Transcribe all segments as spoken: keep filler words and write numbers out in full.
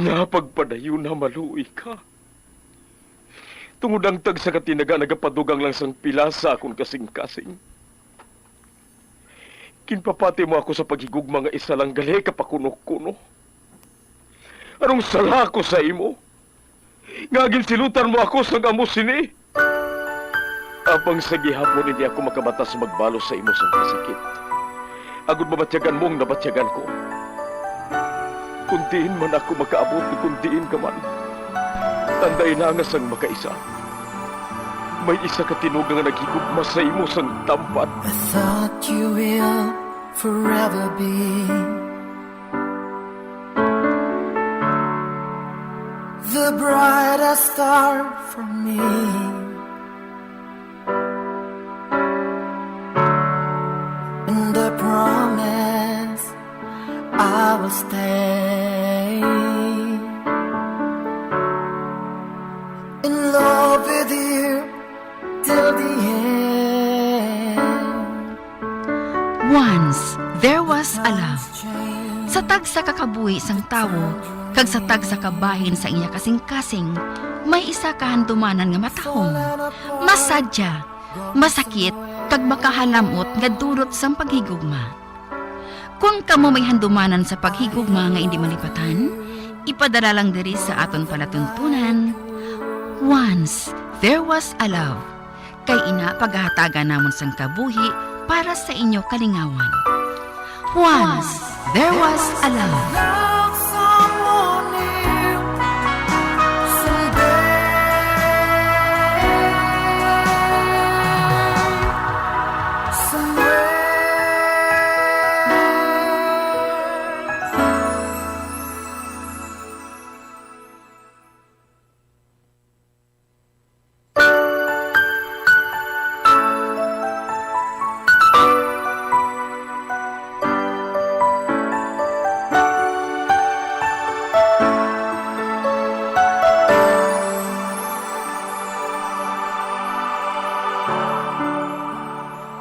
Napagpadayon na maluoy ka. Tungod ang tagsa ka tinaga nagapadugang lang sang pila sa akon kasing-kasing. Ginpapati mo ako sa paghigugma nga isa lang gali ka pakuno-kuno. Anong sala ako sa imo? Nga ginsilutan mo ako sang amo sini? Apang sa gihapon hindi ako makabatas magbalos sa imo sang kasakit, agod mabatyagan mo ang nabatyagan ko. Kung diin man ako makaabot, kung diin ka man, tandai na nga sang makaisa, may isa ka tinuga nga naghigugma sa imo sang tampat. I thought you will forever be the brightest star for me. And I promise I will stay in love with you till the end. Once there was a love. Sa tagsa ka kabuhi sang tawo kag sa tagsa ka bahin sa iya kasing-kasing, may isa ka handumanan nga matahom, masadya, masakit, kag makahalamot nga dulot sang paghigugma. Kon kamo may handumanan sa paghigugma nga indi malipatan, ipadala lang diri sa aton palatuntunan, Once There Was a Love. Kay ina pagahatagan namon sang kabuhi para sa inyo kalingawan. Once there was a love. Love someone new someday. Somewhere.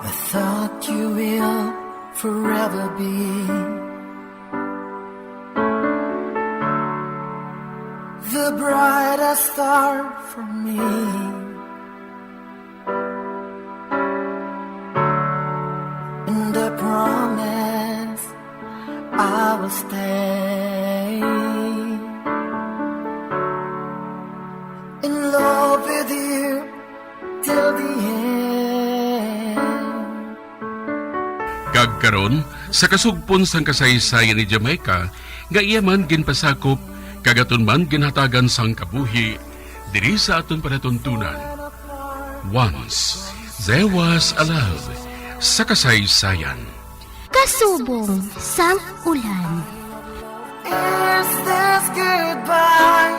I thought you will forever be the brightest star for me. And I promise I will stay in love with you till the end. Kag karon, sa kasugpon sang kasaysayan ni Jamaica, nga iya man ginpasakop, kag aton man ginhatagan sang kabuhi, diri sa aton palatuntunan, Once There Was a Love sa kasaysayan. Kasubong sang ulan. Is this goodbye?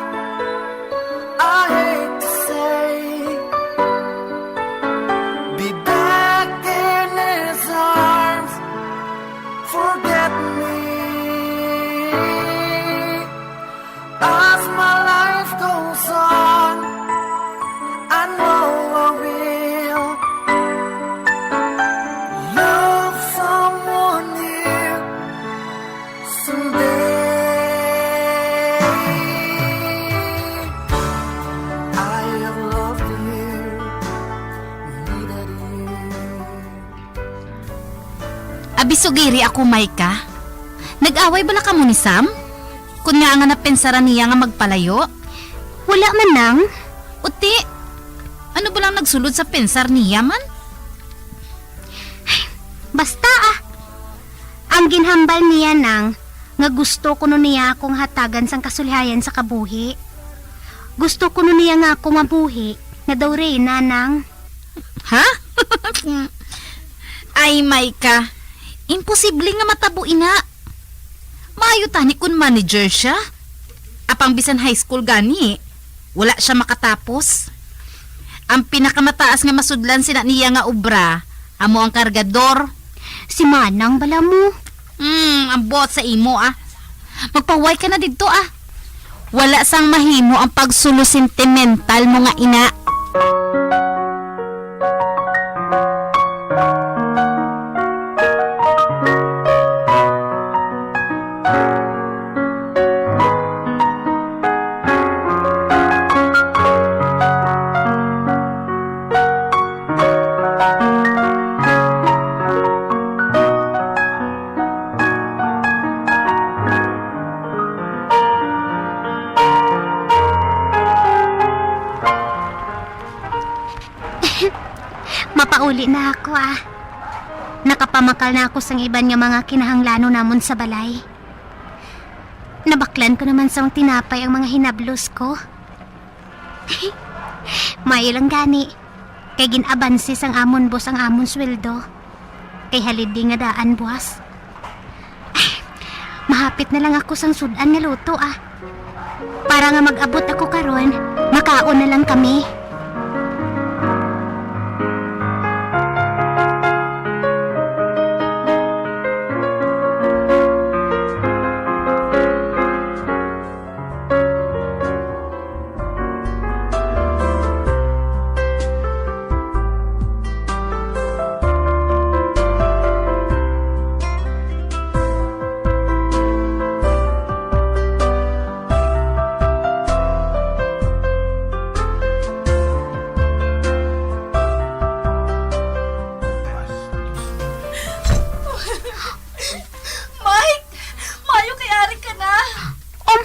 I hate to say. Be back in his arms. Forget me. As my life goes on, I know I will love someone new someday. I have loved you, needed you. Abi, sugiri ako, Micah. Nag-away bala kamo ni Sam? Kon ngaa nga napinsaran niya nga magpalayo? Wala man, Nang. Uti, ano bala ang nagsulod sa pinsar niya man? Basta, ah. Ang ginhambal niya, Nang, nga gusto kuno niya akong hatagan sang kasulihayan sa kabuhi. Gusto kuno niya nga ako mabuhi nga daw reyna, Nang. Ha? Ay, Micah. Imposible nga matabo ina. Maayo tani kon manager sia. Apang bisan high school gani, wala sia makatapos. Ang pinakamataas nga masudlan sina niya nga obra, amo ang kargador. Si Manang bala mo? Hmm, ang buot sa imo, ah. Magpahuway ka na didto, ah. Wala sang mahimo ang pagsulo sentimental mo nga ina. Pauli na ako, ah. Nakapamakal na ako sang iban nga mga kinahanglanon namon sa balay. Nabaklan ko naman sang tinapay ang mga hinablos ko. Maayo lang gani, kay gin-abanse sang amon boss ang amon sweldo. Kay halidi nga daan buwas. Ay, mahapit na lang ako sang sud-an nga luto, ah. Para nga mag-abot ako karon, makaon na lang kami. Mike! Maayo kay ari ka na. Um,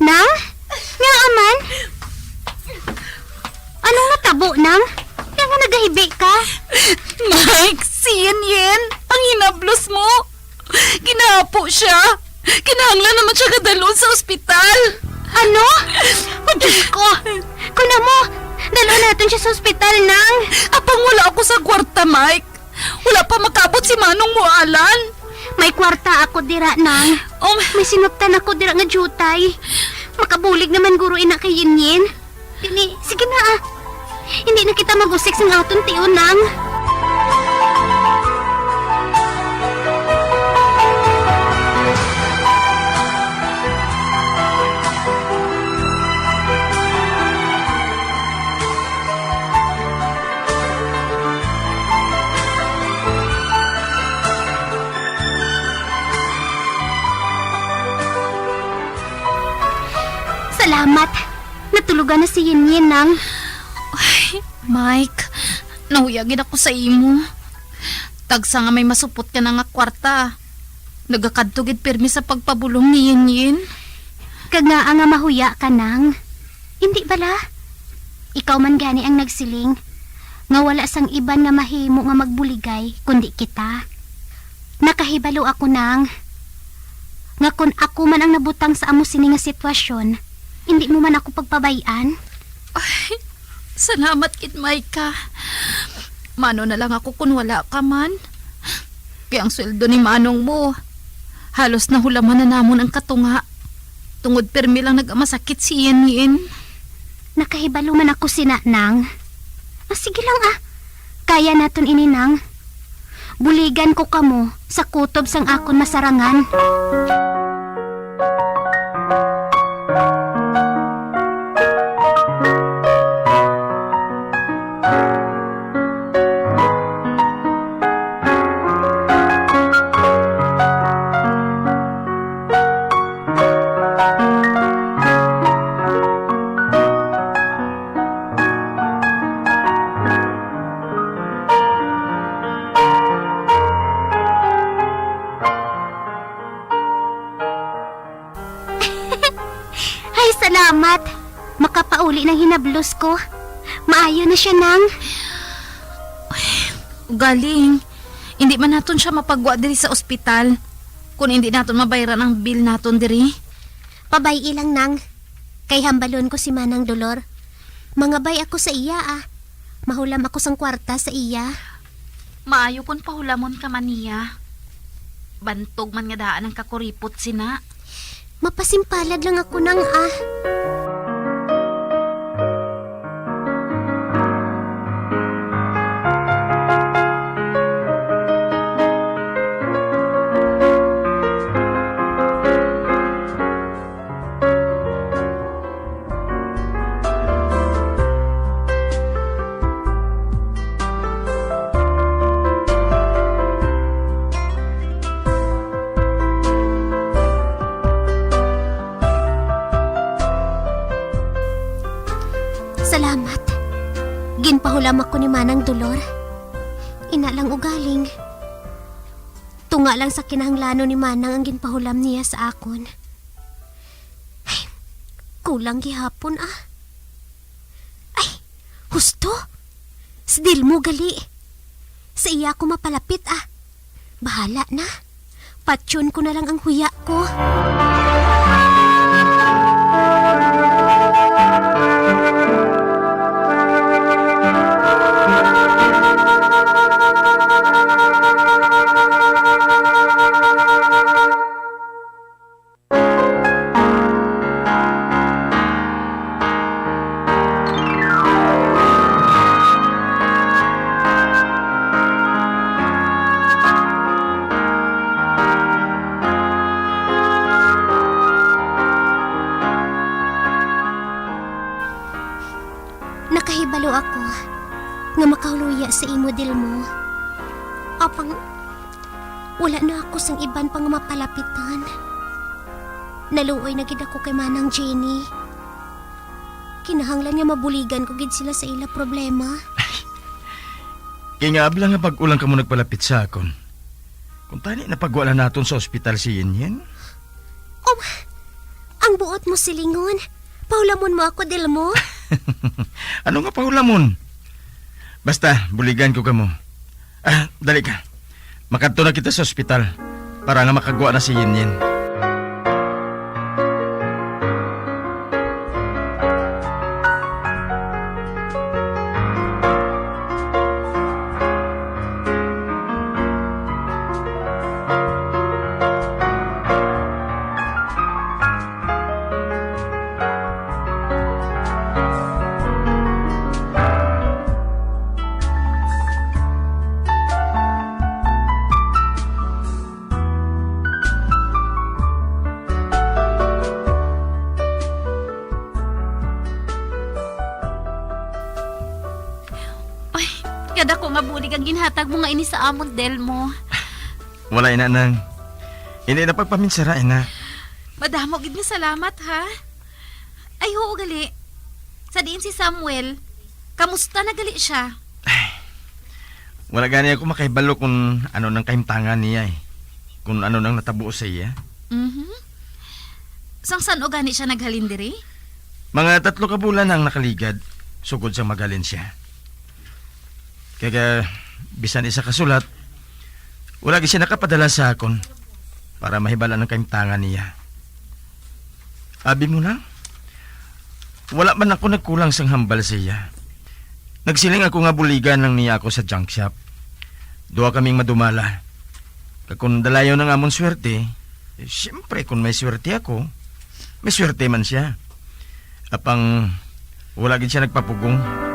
Nang? Nga man? Anong natabo, Nang? Kaya nga nagahibi ka? Mike, si Yen Yen, ang hinablos mo. Ginahapo siya. Kinahanglan naman siya kadalon sa ospital. Ano? Oh, Diyos ko. Kuna mo, dalon naton siya sa ospital, Nang. Apang wala ako sa kwarta, Mike. Wala pa makaabot si Manong mo, Alan. May kwarta ako dira, Nang. Um, May sinuptan ako dira nga diutay. Makabulig naman guro ina kay Yinyin. Dili, sige na, ah. Hindi na kita mag-usik sang aton tion, Nang. Salamat. Natulogan na si Yinyin, Nang. Ay, Mike, nahuya gid ako sa imo. Tagsa nga may masupot ka na nga kwarta, nagakadto gid pirmi sa pagpabulong ni Yinyin. Kag ngaa nga mahuya ka, Nang? Indi bala? Ikaw man gani ang nagsiling nga wala sang iban nga mahimo nga magbuligay kundi kita. Nakahibalo ako, Nang, nga kon ako man ang nabutang sa amo sini nga sitwasyon, indi mo man ako pagpabay-an. Ay, salamat gid, Micah. Mano na lang ako kon wala ka man. Kay ang sweldo ni manong mo, halos nahulaman na namon ang katunga. Tungod pirmi lang nagamasakit si Yen Yen. Nakahibalo man ako sina, Nang. Ah, sige lang, ah. Kaya naton ini, Nang. Buligan ko kamo sa kutob sang akon masarangan. Ay, salamat. Makapauli nang hinablos ko. Maayo na siya, Nang. Galing. Hindi man naton siya mapagwa diri sa ospital kung hindi naton mabayran ang bill naton diri. Pabay-i lang, Nang. Kay hambalon ko si Manang Dolor. Mangabay ako sa iya, ah. Mahulam ako sang kwarta sa iya. Maayo kon pahulamon ka man niya. Bantog man nga daan ang kakuripot sina. Mapasimpalad lang ako, Nang, ah. Salamat. Ginpahulam ako ni Manang Dolor. Ina lang ugaling. Tunga lang sa kinahanglanon ni Manang ang ginpahulam niya sa akon. Ay, kulang gihapon, ah. Ay, husto. Si Dilmo gali. Sa iya ako mapalapit, ah. Bahala na. Patyon ko na lang ang huya ko. Nakahibalo ako nga makaluya sa imo, Dilmo. Apang wala na ako sang iban pa nga mapalapitan. Naluoy na gid ako kay Manang Jenny. Kinahanglan nga mabuligan ko gid sila sa ila problema. Kay nga abla nga bag-o lang kamo nagpalapit sa akon. Kung tani napagwala naton sa ospital si Yin Yin. Um, ang buot mo silingon, pahulamon mo ako, Dilmo. Ano nga pahulamon? Basta, buligan ko kamo. Ah, dali ka. Makadto na kita sa ospital para nga makagwa na si Yin Yin. Ay, kadako nga bulig ang ginhatag mo nga ini sa amon, Delmo. Wala, ina, nang. Hindi na pagpaminsara, ina. Madamo gid nga salamat, ha? Ay, oo, gali. Sa diin si Samuel, kamusta na gali siya? Ay, wala gani ako makahibalo kung ano nang kahimtangan niya, eh. Kung ano nang natabo sa iya. Mhm. Sang san-o gani siya naghalin diri? Mga tatlo ka bulan ang nakaligad, sugod sa maghalin siya. Kaya bisan isa ka sulat, wala gid siya nakapadala sa akon para mahibal-an ang kahimtangan niya. Abi mo na, wala man ako nagkulang sang hambal sa iya. Nagsiling ako nga buligan lang niya ako sa junk shop. Duha kaming madumala. Kag kung dalayon ang amon swerte, eh, siyempre, kung may swerte ako, may swerte man siya. Apang wala gid siya nagpapugong.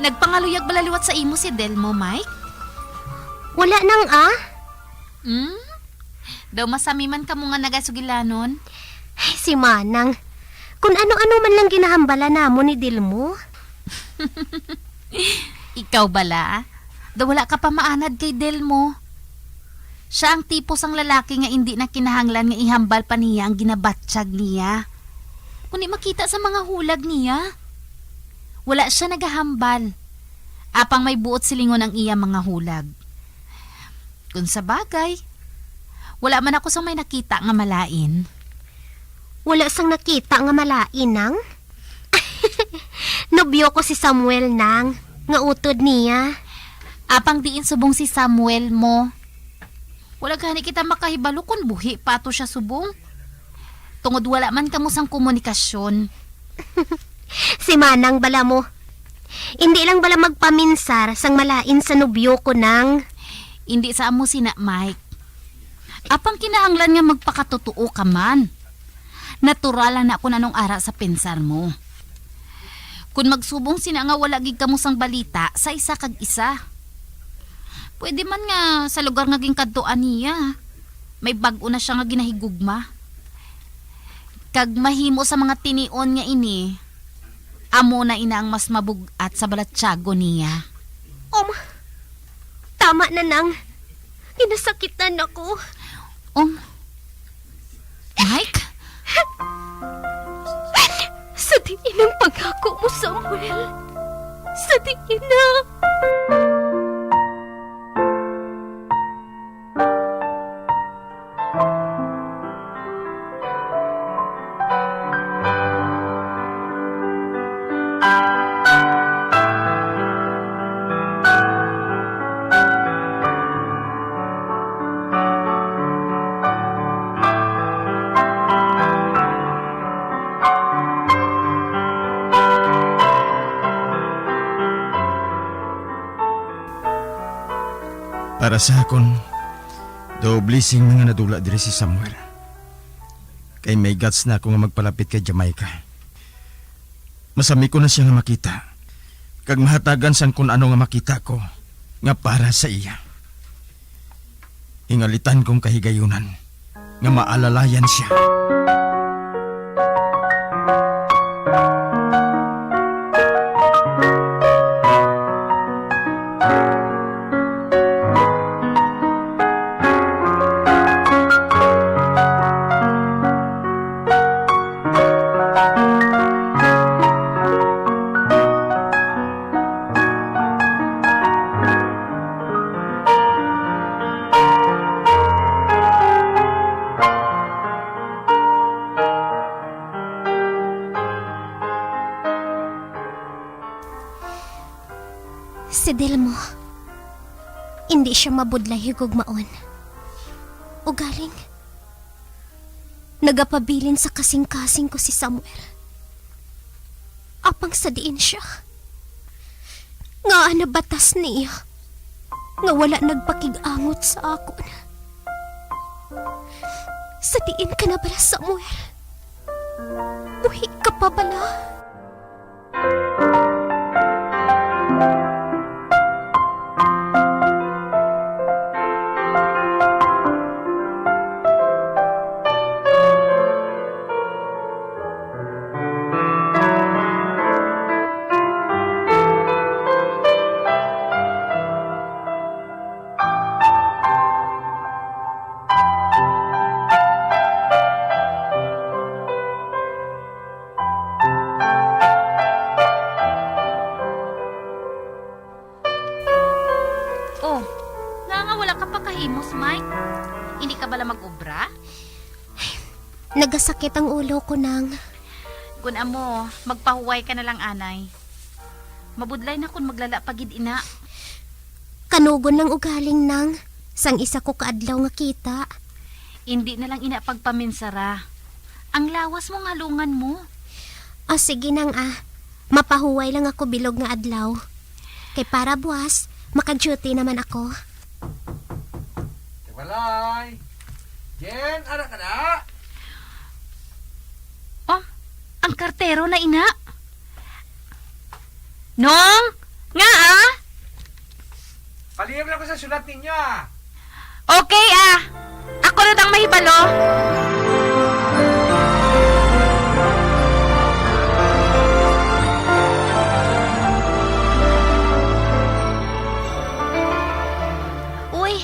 Nagpangaluyag bala liwat sa imo si Delmo, Mike? Wala nang, ah. Hmm? Daw masami man kamo nga nagasugilanon? Ay, si Manang. Kung ano-ano man lang ginahambala namon ni Delmo. Ikaw bala? Daw wala ka pa maanad kay Delmo. Siya ang tipo sang lalaki nga indi na kinahanglan nga ihambal pa niya ang ginabatyag niya. Kundi makita sa mga hulag niya. Wala siya nagahambal. Apang may buot silingon ang iya mga hulag. Kung sa bagay, wala man ako sang may nakita nga malain. Wala sang nakita nga malain, nang? Nobyo ko si Samuel, nang, nga utod niya. Apang diin subong si Samuel mo? Wala gani kita makahibalo kon buhi pa ato siya subong. Tungod wala man kamo sang komunikasyon. Si Manang bala mo. Indi lang bala magpaminsar sang malain sa nobyo ko, nang. Indi sa amo sina, Mike. Apang kinahanglan nga magpakatotoo ka man. Natural na kun anong ara sa pensar mo. Kun magsubong sina nga wala gid kamo sang balita sa isa kag isa. Pwede man nga sa lugar nga ginkadtuan niya, may bag-o na siya nga ginahigugma. Kag mahimo sa mga tinion nga ini, amo na ina ang mas mabug-at sa balatyagon niya. Um, tama na, nang. Ginasakitan ako. Um, Mike? Sa diin ang pag- Well, sa diin na? Para sa akon, doble sing mga nadula diri si Samuel. Kay may guts na ako nga magpalapit kay Jamaica. Masami ko na siya nga makita, kag mahatagan sang kun ano nga makita ko nga para sa iya. Ingalitan kong kahigayunan nga maalalayan siya. Si Delmo, indi siya mabudlay higugmaon. Ugaling, nagapabilin sa kasing-kasing ko si Samuel. Apang sa diin siya? Ngaa nabatas niya nga wala nagpakig-angot sa akon? Sa diin ka na bala, Samuel? Buhi ka pa bala? Oh, nga nga wala ka pa kahimos, Mike? Hindi ka bala mag-obra? Nagasakit ang ulo ko, Nang. Kun amo, magpahuway ka na lang, anay. Mabudlay na kun maglala pa gid ina. Kanugon lang ugaling, Nang, sang isa ko ka adlaw nga kita. Indi na lang ina pagpaminsara. Ang lawas mo nga lungan mo. O, sige, Nang, ah. Mapahuway lang ako bilog nga adlaw. Kay para buwas, maka-duty naman ako. Tiwalay! Jen, ara ka na? Oh, ang kartero na ina. Nong! Nga, ah? Palihog lang ko sa sulat ninyo, ah. Okay, ah. Ako na dang mahibalo. Uy,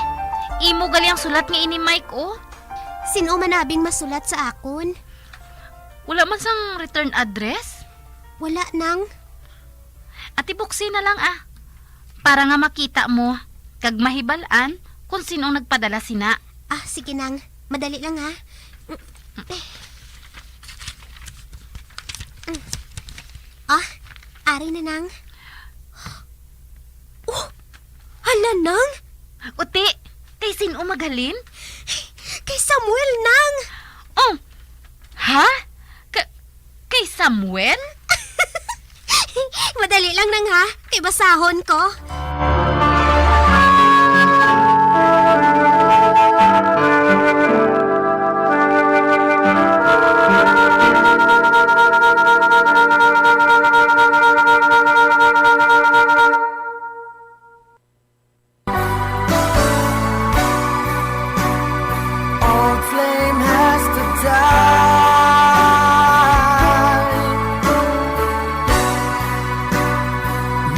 imo gali ang sulat nga ini, Mike, oh. Sin-o man abing masulat sa akon? Wala man sang return address? Wala, Nang. Ati, buksi na lang, ah. Para nga makita mo, kag mahibal-an kung sin-o nagpadala sina. Ah, sige, Nang. Madali lang, ha. Ah, ari na, Nang. Oh, hala, Nang. Uti, kay sin-o maghalin? Kay Samuel, Nang. Oh, ha? Ka-, kay Samuel? Madali lang, Nang, ha? Kay basahon ko. Old flame has to die.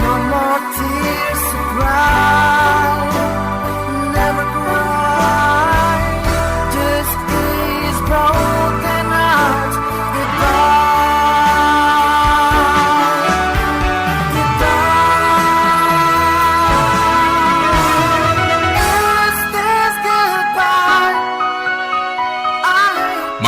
No more tears to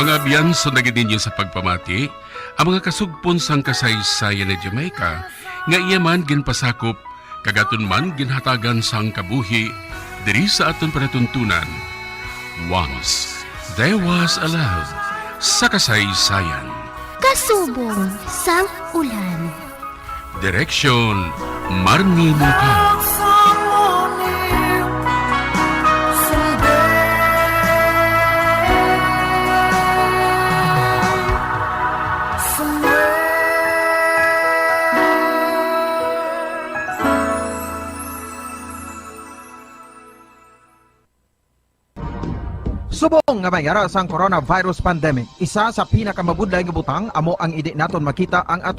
Mga abyan, sundagin ninyo sa pagpamati ang mga kasugpon sang kasaysayan ni Jamaica nga iya man ginpasakop kag aton man ginhatagan sang kabuhi diri sa aton palatuntunan. Once There Was a Love sa kasaysayan. Kasubong sang ulan. Direksyon, Marnie Muka. Subong nga may ara sang coronavirus pandemic, isa sa pinakamabudlay nga butang amo ang indi naton makita ang aton